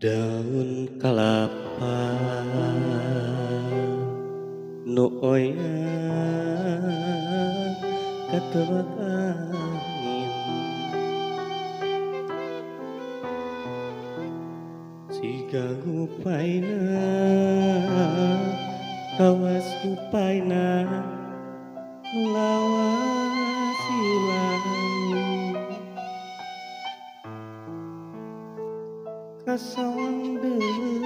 Daun kalapa nu oya katebak angin, siga gupaina kawas gupaina nu lawas hilang. Kasawang deui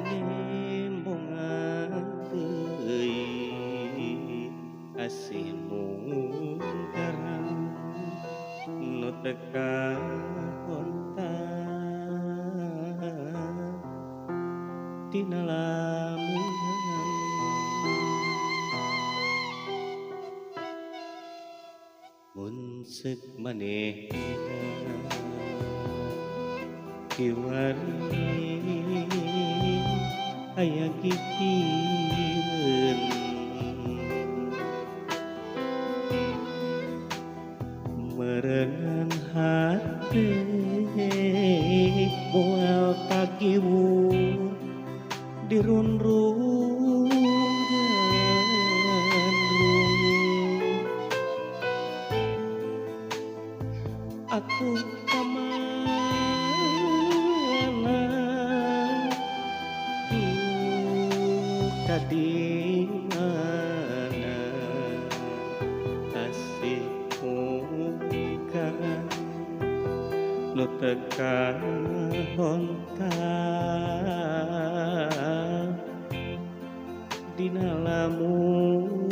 nimbongan deui asih mungkaran nu teu kakontan dina lamunan. Mun seuk manehna kiwari aya gigireun, meureunan hate moal tagiwur dirundrung gandrung. Atuh ka mana duka di mana asih mungkaran nu teu kahontal dina lamunan.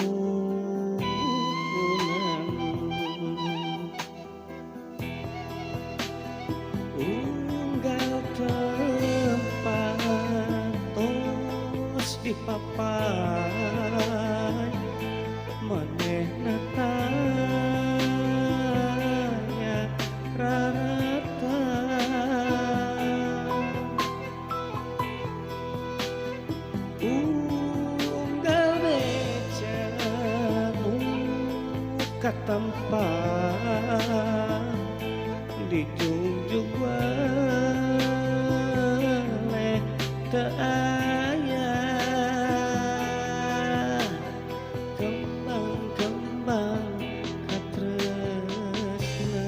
Unggal tempat tos dipapai manehna tanya rarata. Unggal beja nu katempat dijugjug weleh teu aya. Kembang-kembang katresna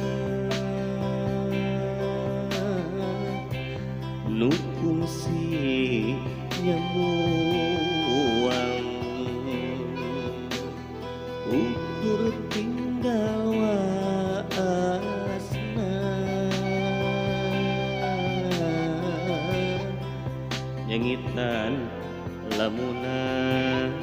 nu kungsi nyamuang ukur tinggal waasna. Nyengitan lamunan.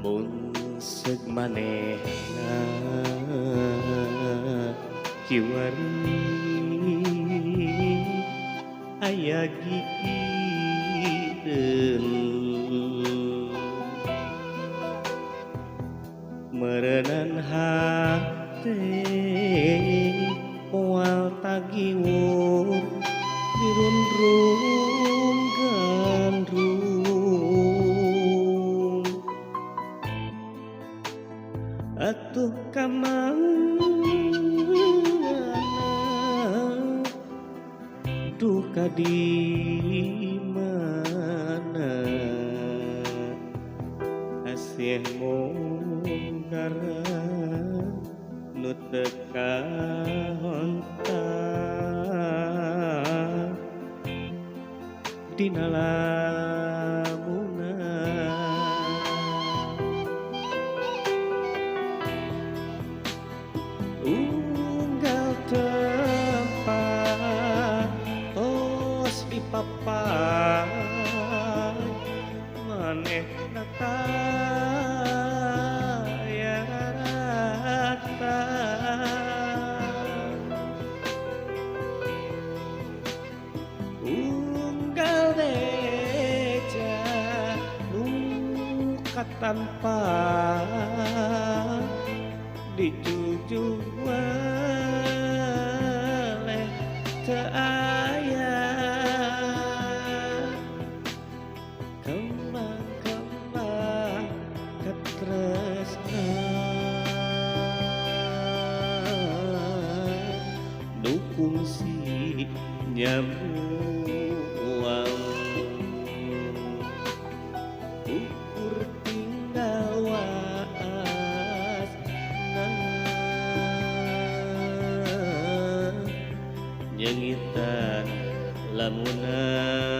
Mun seuk manehna kiwari aya gigireun, meureunan hate moal tagiwur dirundrung gandrung. Atuh ka mana duka di mana asih mungkaran nu teu kahontal dina lamunan. Unggal tempat Tanpa dijujuh weleh teu aya. Kembang-kembang katresnan nu kungsi nyamuang, ukur tinggal waasna, nyengitan lamunan.